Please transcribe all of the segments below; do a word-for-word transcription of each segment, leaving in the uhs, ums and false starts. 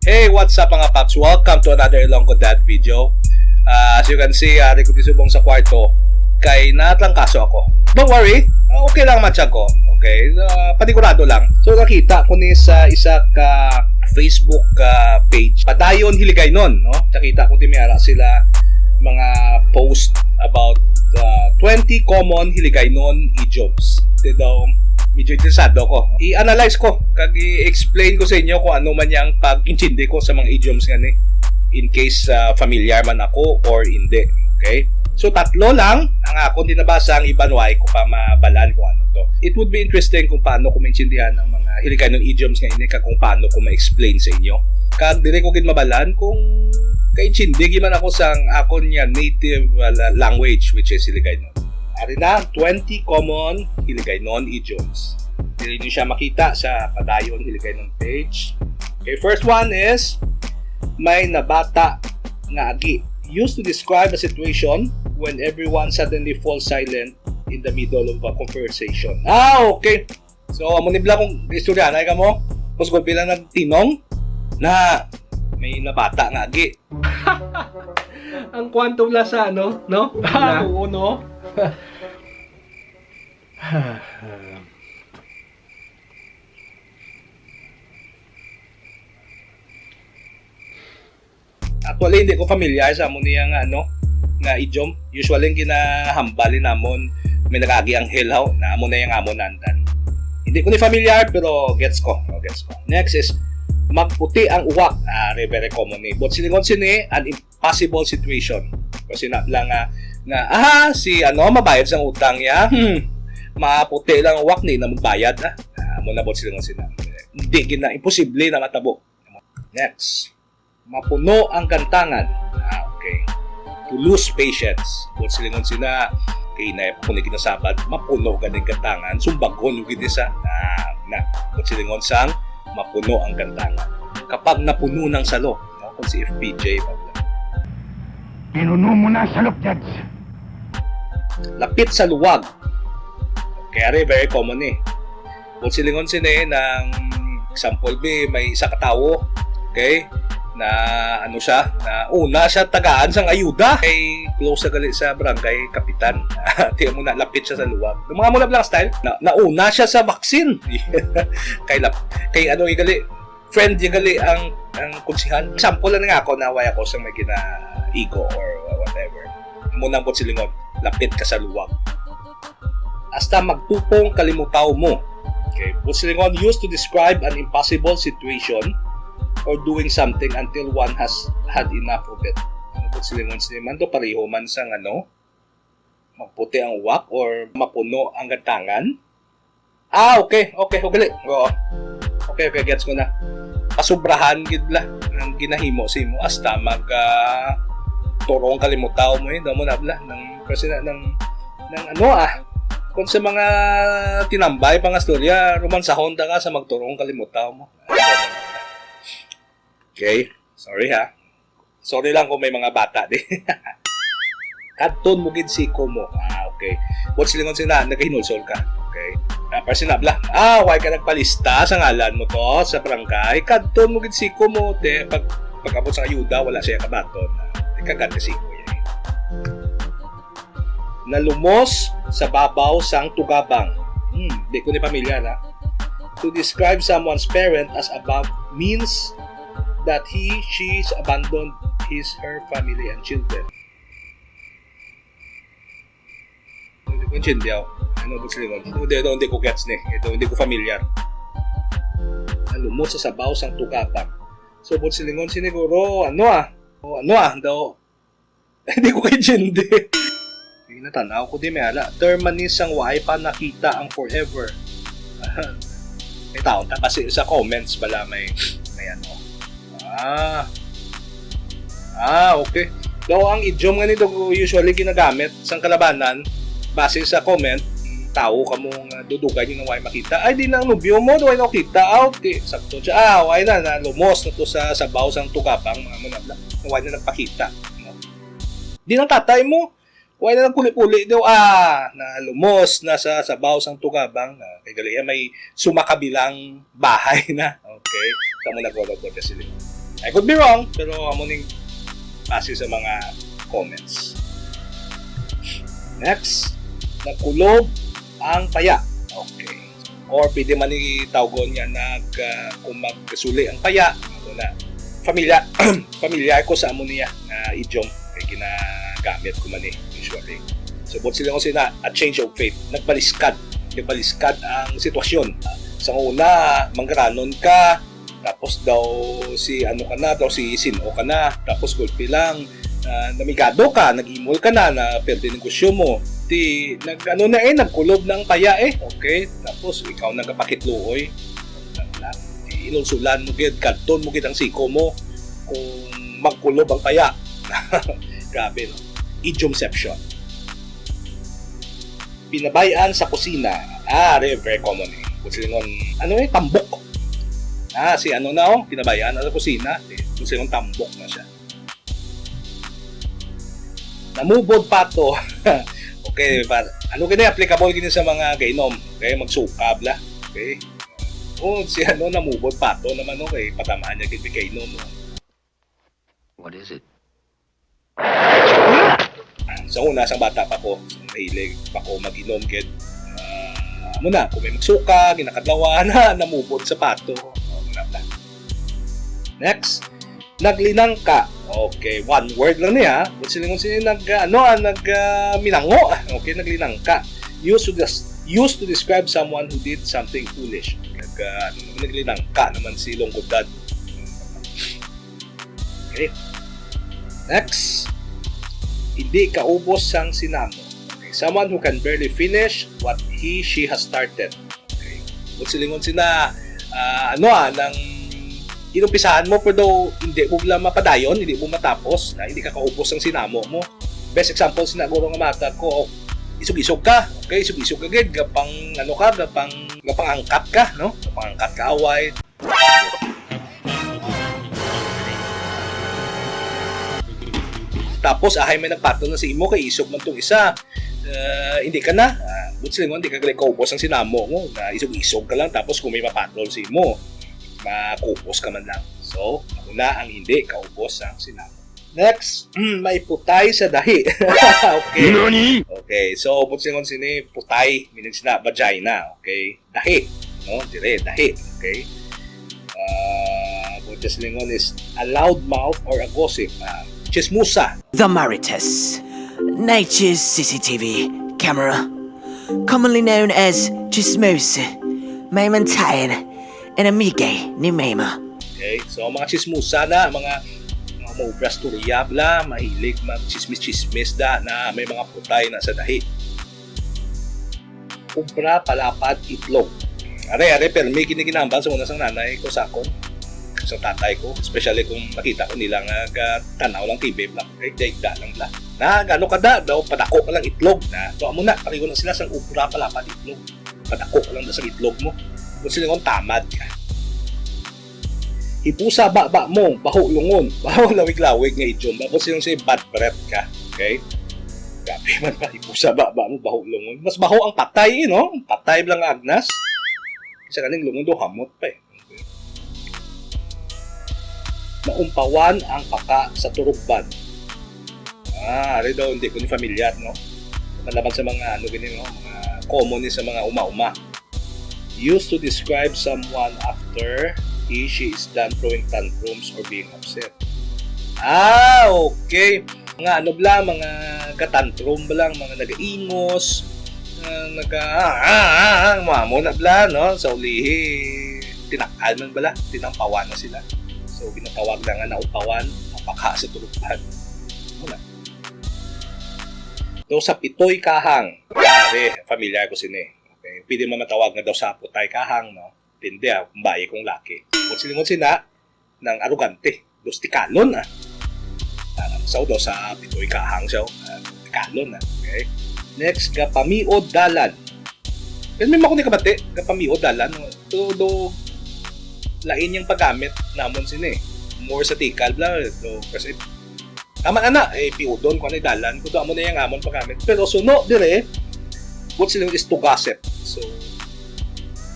Hey, what's up, mga paps? Welcome to another Ilonggo Dad video. Ah, as you can see, ari ko subong sa kwarto kay natrangkaso ako. Don't worry, ah, okay lang, matsyag ko. Okay, ah, panigurado lang. So, nakita ko ni sa isa ka Facebook, ah, page, Padayon Hiligaynon, no? Nakita ko di may ara sila mga post about, ah, twenty common Hiligaynon idioms. Kaya daw, medyo interesado ko. I-analyze ko, kag i-explain ko sa inyo kung ano man yang pag-intindi ko sa mga idioms nga ni, in case, ah, familiar man ako or hindi. Okay? So, tatlo lang ang akon di nabasa, ang iban wa ko pa mabalaan kung ano to. It would be interesting kung paano ko maintindihan ang mga Hiligaynon idioms nga ini, kag kung paano ko ma-explain sa inyo. Kag diri ko gid mabalaan kung kaintindi gid man ako sang akon nga native, uh, la-, language, which is Hiligaynon. Ari na, twenty common Hiligaynon idioms. Diri niyo siya makita sa Padayon Hiligaynon page. Okay, first one is, "May nabata nga agi." Used to describe a situation when everyone suddenly falls silent in the middle of a conversation. Ah, okay. So, amo ni bala kung istoryahanay kamo, tapos gulpi lang nagtinong na may nabata nga agi. Ang kwanto bala sa ano, no? Ah, oo, no? Actually, hindi ko familiar sa amo niya nga, ano, nga idiom. Usually, ang ginahambal ni namon, may nakaagi anghel, haw, na amo na yung amo nandan. Hindi ko ni familiar, pero gets ko. Oh, gets ko. Next is, "Magputi ang uwak." Ah, very, very common ni. Buot silingon sini, an impossible situation. Kasi na lang nga, nga, ah, si, ano, mabayad sang utang niya. Hmm. Maputi lang ang uwak ni na magbayad, ah. Ah, amo na buot silingon sina. Hindi gina, imposible na matabo. Next. "Mapuno ang gantangan." Ah, okay. "To lose patience." Buot silingon sina, kay na ako ni ginasabad, mapuno ganing gantangan, sumbagon yung gid sa, ah, na. Buot silingon sang, "Mapuno ang gantangan." Kapag napuno ng salok, no? Kung si F P J pa. Pinuno mo na ang salok, Judge. "Lapit sa luwag." Kaya rin, very common eh. Buot silingon sini, nang example bi, may isa ka tawo, okay, na ano siya, na una siya tagaan sang ayuda kay close sa gali sa barangay kapitan. Tiyan mo na, lapit siya sa luwag. Yung mga mula lang style, na, nauna siya sa vaccine. Kay lap, kay ano igali, friend niya gali ang, ang konsehal. Example lang nga ako na way ako sa may ginaigo or whatever. Amo nang buot silingon, lapit ka sa luwag. "Hasta magtupong kalimutaw mo." Okay, buot silingon, used to describe an impossible situation or doing something until one has had enough of it. Ano buot silingon sini man to? Pareho man sa ano? Magputi ang uwak or mapuno ang gantangan? Ah, okay, okay, ugali. Oo. Okay, okay, gets ko na. Pasubrahan gid la ang ginahimo sa imo hasta mag, ah, turong kalimutaw mo eh. Damo na bla, nang, kasi na, nang, nang ano ah, kung sa mga tinambay pa nga storya, romansahon ta ka sa magturong kalimutaw mo. Okay, sorry ha. Sorry lang kung may mga bata di. "Kadton mo gid siko mo." Ah, okay. Buot silingon sina, nagahinulsol ka. Okay. Ah, personal lang. Ah, why ka nagpalista sa ngalan mo to sa barangay? "Kadton mo gid siko mo, te." Pag, pag-abot sa ayuda, wala siya kabaton. Ikagat ka siko yan. "Nalumos sa babaw sang tugabang." Hmm, di ko ni pamilyar, ha? To describe someone's parent as above means that he, she's abandoned his, her family and children. Hindi ko intindihan. Ano ba sila? Hindi, hindi, hindi ko gets ni. Ito, hindi ko familiar. "Nalumos sa sabaw sang tugabang." So, buot silingon, siniguro, ano ah? O, ano ah? Daw, hindi ko kay Jindi. Yung natanaw ko di may ala. Term man ni sang waay pa nakita ang forever. May taon ta kasi sa comments bala may, may ano. Ah. Ah, okay. Daw ang idiom nga nito usually ginagamit sang kalabanan base sa comment, tawo kamo nga dudugan yung way makita. "Ay, di na ang nobyo mo, di way nakita." Ah, okay. Sakto siya. Ah, way na, nalumos na to sa sabaw sang tugabang, mga muna. Way na nagpakita. No? Di nang tatay mo, way na nagpuli-puli daw, ah, nalumos na sa sabaw sang tugabang. Ah, kay gali, ah, may sumakabilang bahay na. Okay. Sa mo nagwawag-wag ka sila. I could be wrong, pero amo ning base sa mga comments. Next, nagkulob ang paya. Okay. Or pwede man ni tawgon nga nag, ah, kung magsuli ang paya, ano na. Familiar, familiar ko sa amo niya nga idiom kay ginagamit ko man eh, usually. So, buot silingon sina, a change of faith. Nagbaliskad. Nagbaliskad ang sitwasyon. Sa una, manggaranon ka, tapos daw si ano ka na, daw si sino ka na, tapos gulpi lang, ah, namigado ka, nag-imol ka na, na perde negosyo mo. Ti, nag, ano na eh, nagkulob na ang paya eh. Okay? Tapos ikaw nagapakitluoy. Inulsulan mo gid, kadton mo gid ang siko mo kung magkulob ang paya. Grabe, no? Idiomception. Pinabayaan sa kusina. Ah, re, very common eh. Kung silingon, ano eh, tambok. Ah, si ano na oh, pinabayaan na sa kusina. Eh, kung silingon, tambok na siya. Namubod pato. Okay, pa, ano gani applicable gini sa mga gainom? Okay, magsuka bala. Okay. Oh, si ano, namubod pato naman, okay, patamaan niya gid kainom. What is it? Sa una, sang bata pa ko, mahilig pa ko mag-inom gid. Ah, amo na, kung may magsuka, ginakadlawan, na namubod sa pato. Oh, amo na bala. Next, naglinangka. Okay, one word lang niya. Buot silingon sini nag, ah, ano, ah, nag, ah, minango. Okay, naglinangka. Used to des-, used to describe someone who did something foolish. Nag, ah, ano, naglinangka naman si Longgodad. Okay. Next, hindi kaubos sang sinamo. Okay. Someone who can barely finish what he, she has started. Okay. Buot silingon sina, ah, ano ah, nang inumpisahan mo, pero daw hindi mo lang mapadayon, hindi mo matapos, na hindi ka kaubos ang sinamo mo. Best example sina guro nga matag ko, oh, isog-isog ka, okay, isog-isog ka gid, gapang, ano ka, gapang, gapang angkat ka, no? Gapang angkat ka away. Tapos, ahay may nagpatol na sa imo, kay isog man tong isa. Ah, hindi ka na. Ah, buot silingon, di ka gali kaubos ang sinamo mo. Na isog-isog ka lang, tapos kung may mapatol sa imo, makupos ka man lang. So, ako na ang hindi kaubos ang sinamo. Next, may putay sa dahi. Okay. Nani? Okay, so, buot silingon sini, putay, meaning sina, vagina. Okay. Dahi. No? Dire, dahi. Okay? Ah, buot silingon is a loudmouth or a gossip. Ah, chismosa. The Marites, nature's C C T V camera, commonly known as Chismosa, Maymay Tayan, and Amigay ni Maymay. Okay? So, mga chismosa na, mga, mga maubra storya bala, mahilig magchismis-chismis da na may mga putay na sa dahi. Ubra, palapad, itlog. Are, are, permi gini ginahambal sa una sang nanay ko sa akon, sa tatay ko, especially kung makita ko nila nga gatan-aw lang T V bala, kay daigda lang bala. Na, ano ka da, daw, padako ka lang itlog na. So, amo na, pareho na sila sang ubra, palapad, itlog. Padako ka lang da sang itlog mo. Kung sila kung tamad ka. Hipusa baba mo, baho lungon. Baho lawig-lawig nga idiom. Bago siya say bad breath ka. Okay? Grabe man ba, hipusa baba mo, baho lungon. Mas baho ang patay, eh, no? Patay lang nga agnas. Sa kaning lungon do, hamot pa eh. Naumpawan ang paka sa turugban. Ah, ari daw, hindi ko ni familiar, no? Malaban sa mga, ano, gini, no? Mga common ni sa mga uma-uma. Used to describe someone after he, she is done throwing tantrums or being upset. Ah, okay. Mga ano bala, mga gatantrum bala, mga nagaingos, ah, naga, ah, ah, ah, ah, mga amo na bala, no? Sa ulihi, tinak-an man bala, tinampawan na sila. So, ginatawag na nga naumpawan, ang baka sa tulugan. Muna. Daw sa pitoy kahang. Pare, familiar ko sini. Okay. Pwede man matawag nga daw sa putay kahang, no? Depende, ah, kung bayi kung laki. Kung silingon sina, nang arugante. Dos tikalon, ah. Ah, sa daw sa pitoy kahang siya, ah, tikalon, ah. Okay. Next, gapamiod dalan. Pero may makuni kabati, gapamiod dalan. Todo lain yung paggamit namon sini. More sa tikal bala. So, kasi, tama na na, eh, piudon ko na dalan. Kudo amo na yung amon paggamit. Pero suno dire, what sila is to gossip. So,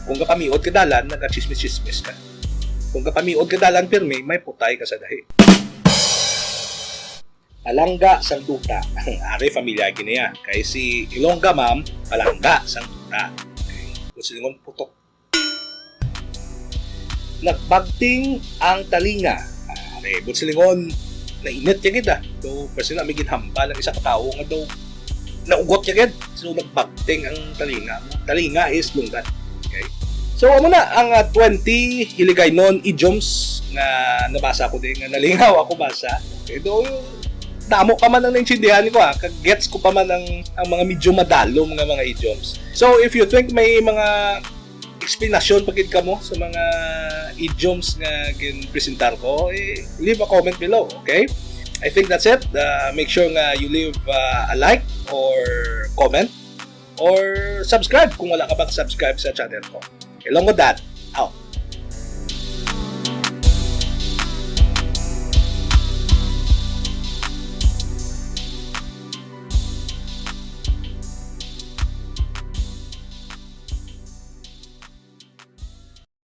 kung gapamiod ka dalan, nagachismis-chismis ka. Kung kapamiod ka dalan pirmi, may putay ka sa dahi. Palangga sang duta. Ari, familiar gini ya. Kay si Ilongga, ma'am, palangga sang duta. Okay. Kung silingon, putok. Nagbagting ang talinga. Ari, kung silingon, nainit ya gid, ah. So, personal, may ginhambal ang isa ka tawo nga daw naugot ya gid. So, nagbagting ang talinga. Talinga is lunggan. Okay? So, amo na ang, ah, twenty Hiligaynon idioms nga nabasa ko din, nga nalingaw ako basa. Okay, though, damo pa man ang naintindihan ko, ha. Kag gets ko pa man ang, ang mga medyo madalom nga mga idioms. So, if you think may mga explanation pa gid kamo sa mga idioms nga ginpresentar ko, eh, leave a comment below, okay? I think that's it. Uh, make sure nga you leave, uh, a like or comment or subscribe kung wala ka pa subscribe sa channel ko. Along with that,